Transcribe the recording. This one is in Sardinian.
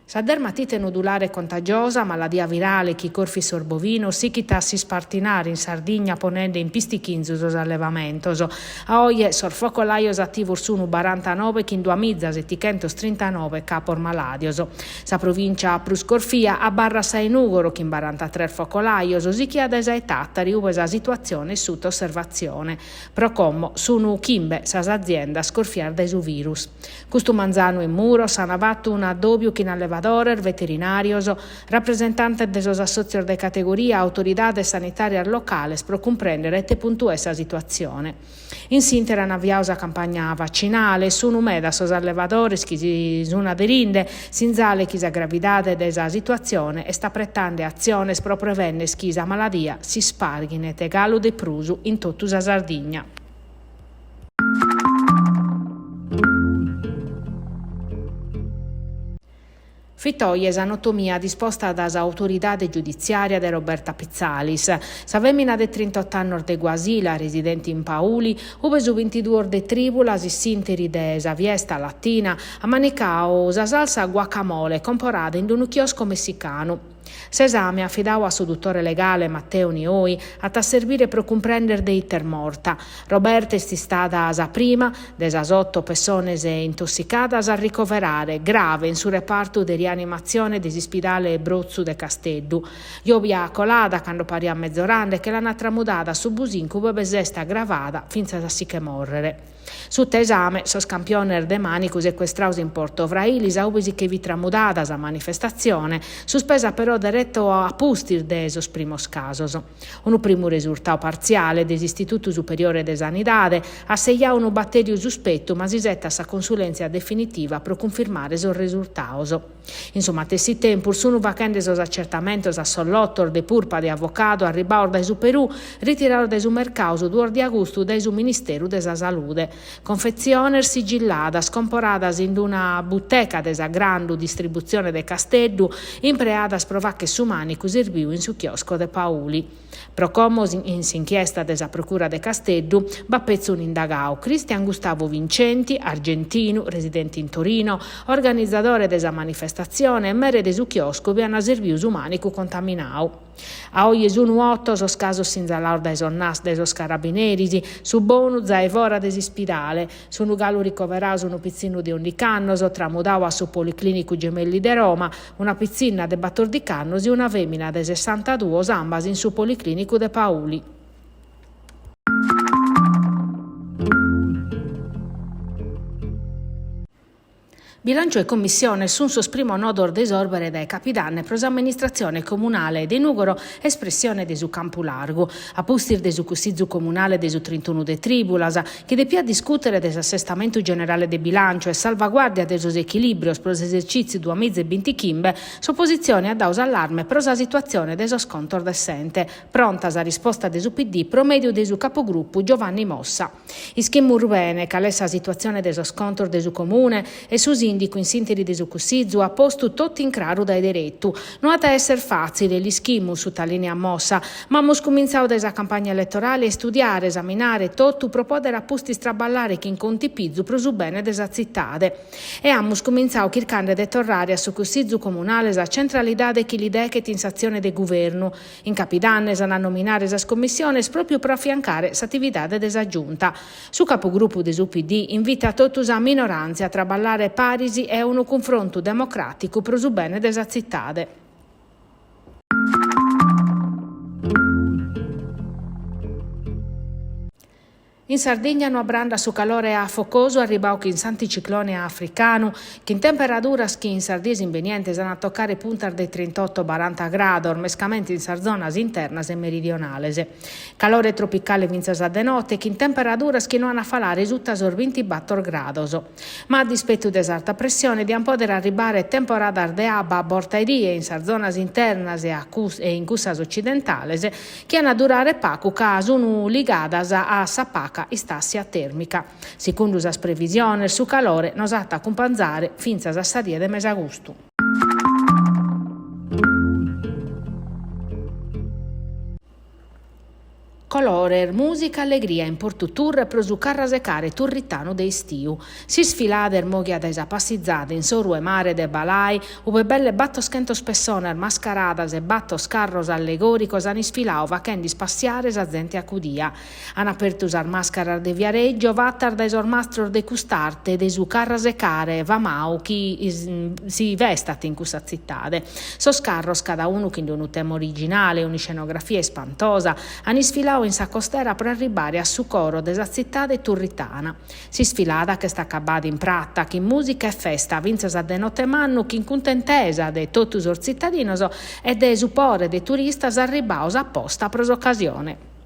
Sa dermatite nodulare contagiosa, maladia virale chi corfit sos bovinos, sighit a s'ispartinare in Sardigna ponende in pistichinzu sos allevamentos. A oje sos focolajos ativos sunu barantanobe chin duamizasetichentostrintanobe capos malàdios. Sa provìncia prus corfia abarrat sa 'e Nùgoro chin barantatres focolajos, sichia dae sa 'e Tàtari ube sa situatzione est suta osservatzione. Pro como sunu chimbe sas aziendas corfias dae su virus. Custu manzanu in Muros an fatu un'addòbiu chin allevadores, veterinàrios, rapresentantes de sos assòtzios de categoria, autoridades sanitàrias locales pro cumprèndere a ite puntu est sa situatzione. In s'ìntera an aviadu sa campagna vacinale e sunu meda sos allevadores chi si sun aderinde, sinzale chi sa gravidade de sa situatzione est apretende atziones pro prevènnere chi sa maladia s'ispàrghinet galu de prus in totu sa Sardigna. Fit oje sa notomia disposta da s'autoridade giuditziària de Roberta Pitzalis, sa fèmina de trintot'annos de Guasila, residente in Pauli, ube su bintiduos de trìbulas in s'ìnteri de sa fiesta latina at manicadu sa salsa guacamole comporada in unu chiosco messicanu. S'esame, afidadu a su dutore legale Matteo Nioi, at a serbire pro cumprender de ite est morta. Roberta est istada sa prima, de sas oto pessones intossicadas, a ricoverare, grave, in su repartu de rianimatzione de s'ispidale Brotzu de Casteddu. Giòbia colada, cando pariat mezorande, che l'ant tramudada a su Busincu ube s'est agravada fintzas a si che mòrrere. Suta esame sos campiones de mànicu secuestrados in Porto Frailis a ube si che fit tramudada sa manifestatzione, suspesa però deretu a pustis de sos primos casos. Unu primu resurtadu partziale de s'Istitutu Superiore de Sanidade at sejadu unu batèriu suspetu ma s'isetat sa consulèntzia definitiva pro cunfirmare sos resurtados. In su matessi tempus sunu faghende sos acertamentos a sos lotos de purpa de avocado arribados dae su Perù, ritirados dae su mercadu su duos de agustu dae su Ministeru de sa Salude. Confetziones sigilladas comporadas in una buteca de sa grandu distributzione de Casteddu, impreadas pro fagher su mànicu serbiu in su chiosco de Pauli. Pro como in s'inchiesta de sa Procura de Casteddu b'at petzi un'indagadu, Cristian Gustavo Vincenti, argentinu, residente in Torino, organizadore de sa manifestatzione e mere de su chioscu ube an serbiu su mànicu contaminadu. A oje sunu oto sos casos sinzalados dae sos NAS de sos carabineris, su bonu zai fora de s'ispidale, Sunu galu ricoverados unu pitzinnu de undic'annos, tramudadu a su Policlìnicu Gemelli de Roma, una pitzinna de batordic'annos e una fèmina de sessantaduos ambas in su Policlìnicu de Pauli. Bilànciu e commissiones sunt sos primos nodos de isòrbere dae capidanne pro s'amministratzione comunale de Nùgoro, espressione de su Campu Largu, a pustis de su Cussizu comunale de su trintunu de trìbulas, chi depiat discùtere de s'assestamentu generale de bilànciu e salvaguàrdia de sos echilìbrios pro s'esercìtziu duamiza e bintichimbe, s'opositzione at dadu s'allarme pro sa situatzione de sos contos de s'ente. Pronta sa risposta de su PD pro mèdiu de su capogrupu Giovanni Mossa. Ischimus bene cale est sa situatzione de sos contos de su Comune e su sìndicu in s'ìnteri de su Cussizu at postu totu in craru dae deretu. No at a èssere fàtzile, l'ischimus, sutalìniat Mossa, ma amus cumintzadu dae sa campagna eletorale a istudiare, esaminare totu pro pòdere a pustis traballare chin contipizu pro su bene de sa tzitade. E amus cumintzadu chirchende de torrare a su Cussizu comunale sa centralidade chi li deghet in s'atzione de guvernu, In capidanne s'an a nominare sas commissiones pròpiu pro afiancare s'atividade de sa Giunta. Su capogrupu de su PD invitat totu sa minoràntzia a traballare paris e a unu cunfrontu democràticu pro su bene de sa tzitade. In Sardigna no abrandat su calore afocosu arribadu chin s'anticiclone africanu, chin temperaduras chi in sas dies imbenientes an a tocare puntas de trintoto baranta grados, mescamente in sas zonas internas e meridionales. Calore tropicale fintzas a de note, chin temperaduras chi no an a falare suta sos bintibator grados. Ma a dispetu de s'arta pressione diant pòdere arribare temporadas de abba a borta 'e die in sas zonas internas e in cussas ocidentales, chi an a durare pagu ca sun ligadas a sa paga istàssia tèrmica. Segundu sas previsiones, su calore nos at a acumpanzare fintzas a sa die de mesagustu. Colores, mùsica, allegria in Portu Turre pro su Carrasecare Turritanu de istiu. S'isfilada est mòghia dae sa passizada in s'oru 'e mare de Balai, ube belle batoschentos pessonas mascaradas e batos carros allegòricos an isfiladu fachende ispassiare sa zente acudia. An apertu sas màscaras de Viareggio fatas dae sos mastros de cust'arte de su carrasecare famadu chi si festat in cussa tzitade. Sos carros, cada unu chin unu tema originale e un'iscenografia ispantosa, an isfiladu in sa costera pro arribbare a su coro de sa tzitade turritana. S'isfilada ch'est acabada in prata chin mùsica e festa fintzas a de note mannu chin cuntentesa de totu sos tzitadinos e de su pore de turistas arribbados a posta pro s'ocasione.